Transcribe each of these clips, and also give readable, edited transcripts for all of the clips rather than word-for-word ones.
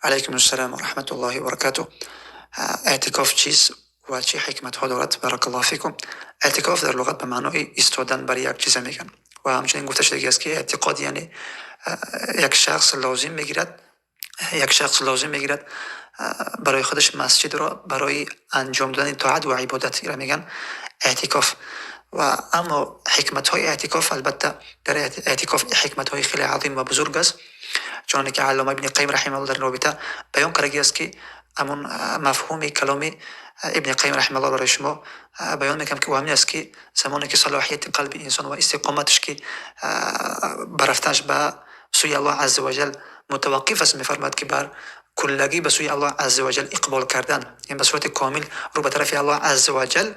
Алайкум ассалом ва раҳматуллоҳи ва баракатуҳ. Эътикоф чист ва чӣ ҳикматҳо дорад? Баракаллоҳу фикум. Эътикоф дар луғат ба маънои истодан бар як чиз мегӯянд ва ҳамчунин гуфта шудааст, ки эътиқод яъне як шахс лозим мегирад, як шахс лозим мегирад барои худаш масҷидро барои анҷом додани тоат ва ибодат, инро мегӯянд эътикоф. Ва аммо ҳикматҳои эътикоф, албатта, дар эътикоф ҳикматҳои хеле азим ва бузург аст, чунонки Аллома Ибни Қайим раҳимаҳуллоҳ дар ин робита баён кардааст, ки ҳамон мафҳуми каломи Ибни Қайим раҳимаҳуллоҳ барои шумо баён мекунам, ки ӯ ҳамин аст, ки замоне ки салоҳияти қалби инсон ва истиқоматаш, ки барафтанаш ба сӯи Аллоҳ азза ва ҷал мутаваққиф аст, мефармояд, ки бар куллагӣ ба сӯи Аллоҳ азза ва ҷал иқбол кардан, яъне ба сурати комил рӯ ба тарафи Аллоҳ азза ва ҷал,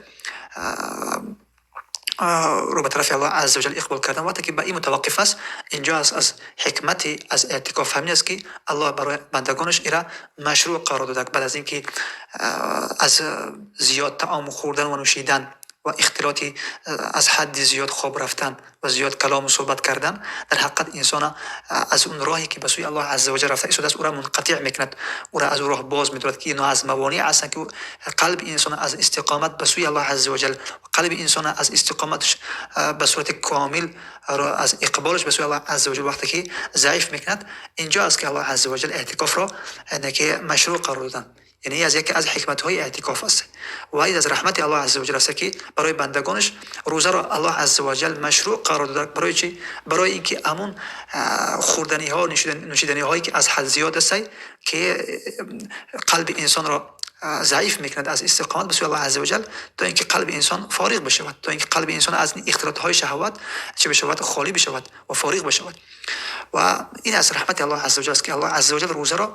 рӯ ба тарафи Аллоҳ азза ва ҷал иқбол кардан, вақте ки ба ин мутаваққиф аст, инҷо аз ҳикмати аз эътикоф ҳамин аст, ки Аллоҳ барои бандагонаш ира машрӯъ қарор додааст, баъд аз инки аз зиёд таом хӯрдан ва нӯшидан ва ихтилоти аз ҳадди зиёд хоб рафтан ва зиёд калому суҳбат кардан, дар ҳақиқат инсона аз он роҳе ки ба сӯи Аллоҳ азза ва ҷал рафта истодааст, ӯро мунқатиъ мекунад, ӯро аз он роҳ боз медорад, ки инҳо аз мавонеъ ҳастанд, ки қалби инсона аз истиқомат ба сӯи Аллоҳ азза ва ҷал, қалби инсона аз истиқоматаш ба сурати комил, аз иқболаш ба сӯи Аллоҳ азза ва ҷал вақте ки заиф мекунад, инҷо аст, ки Аллоҳ азза ва ҷал эътикофро ки машрӯъ қарор доданд. Яъне аз яке аз ҳикматҳои эътикоф аст ва ин аз раҳмати Аллоҳ азза ва ҷал аст, ки барои бандагонаш рӯзаро Аллоҳ азза ва ҷал машрӯъ қарор додааст. Барои чӣ? Барои инки ҳамон хӯрданиҳо, нӯшиданиҳое ки аз ҳад зиёд аст, ки қалби инсонро заиф мекунад аз истиқомат ба сӯи Аллоҳ азза ва ҷал, то инки қалби инсон фориғ бишавад, то инки қалби инсон аз ихтилотҳои шаҳват чӣ бишавад, холӣ бишавад ва фориғ бишавад. Ва ин аз раҳмати Аллоҳ азза ва ҷал аст, ки Аллоҳ азза ва ҷал рӯзаро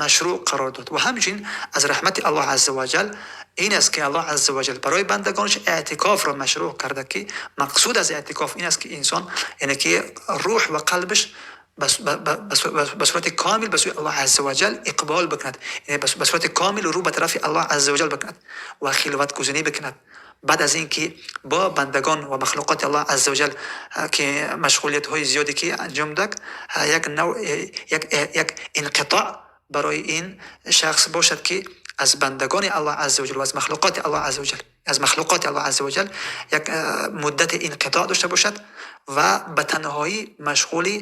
машрӯъ қарор дод. Ва ҳамчунин аз раҳмати Аллоҳ азза ва ҷал ин аст, ки Аллоҳ азза ва ҷал барои бандагонаш эътикофро машрӯъ карда, ки мақсуд аз эътикоф ин аст, ки инсон, яъне ки рӯҳ ва қалбаш ба сурати комил ба сӯи Аллоҳ азза ва ҷал иқбол бикунад, яъне ба сурати комил рӯ ба тарафи Аллоҳ азза ва ҷал бикунад ва хилватгузинӣ бикунад. Баъд аз инки бо бандагон ва махлуқоти Аллоҳ азза ва ҷал ки машғулиятҳои зиёде ки анҷом дод, як навъ як инқитоъ барои ин шахс бошад, ки аз бандагони Аллоҳ азза ва ҷал ва аз махлуқоти Аллоҳ азза ва ҷал, аз махлуқоти Аллоҳ азза ва ҷал як муддати инқитоъ дошта бошад ва ба танҳоӣ машғули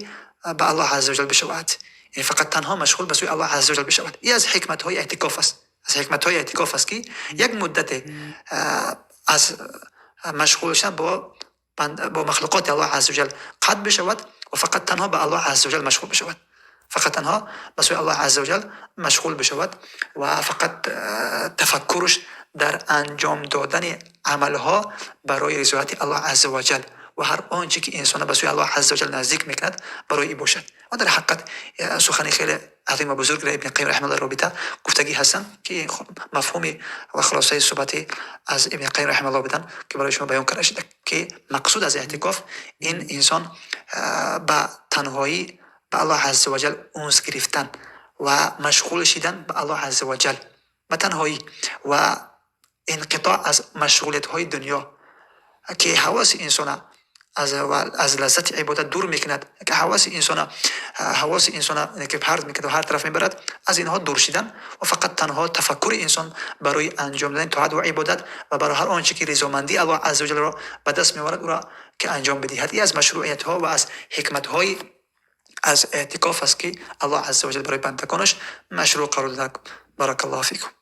ба Аллоҳ азза ва ҷал бишавад, яъне фақат танҳо машғул ба сӯи Аллоҳ азза ва ҷал бишавад. Ин аз ҳикматҳои эътикоф аст, аз ҳикматҳои эътикоф аст, ки як муддате аз машғул шудан бо махлуқоти Аллоҳ азза ва ҷал қатъ бишавад ва фақат танҳо ба Аллоҳ азза ва ҷал машғул бишавад, фақат танҳо ба сӯи Аллоҳ азза ва ҷал машғул бишавад ва фақат тафаккураш дар анҷом додани амалҳо барои ризояти Аллоҳ азза ва ҷал ва ҳар он чи ки инсонро ба сӯи Аллоҳ азза ва ҷал наздик мекунад, барои ин бошад. Ва дар ҳақиқат сухани хеле азим ва бузург Ибни Қайим раҳимаҳуллоҳ робита гуфтагӣ ҳастанд, ки мафҳуми ва хулосаи суҳбати аз Ибни Қайим раҳимаҳуллоҳ буданд, ки барои шумо баён карда шуда, ки мақсуд аз эътикоф ин инсон ба танҳоӣ ба Аллоҳ азза ва ҷал унс гирифтан ва машғул шидан ба Аллоҳ азза ва ҷал ба танҳоӣ ва инқитоъ аз машғулиятҳои дунё, ки ҳавоси инсона аз лаззати ибодат дур мекунад, ки ҳавоси инсона ки пард мекунад ва ҳар тараф мебарад, аз инҳо дур шидан ва фақат танҳо тафаккури инсон барои анҷом додани тоат ва ибодат ва барои ҳар он чи ки ризомандии Аллоҳ азза ва ҷалро ба даст меоварад, ӯро ки анҷом бидиҳад. Ин аз машрӯъиятҳо ва аз ҳикматҳои аз эътикоф аст, ки Аллоҳ азза ва ҷал барои бандагонаш машрӯъ қарор додааст. Баракаллоҳу фикум.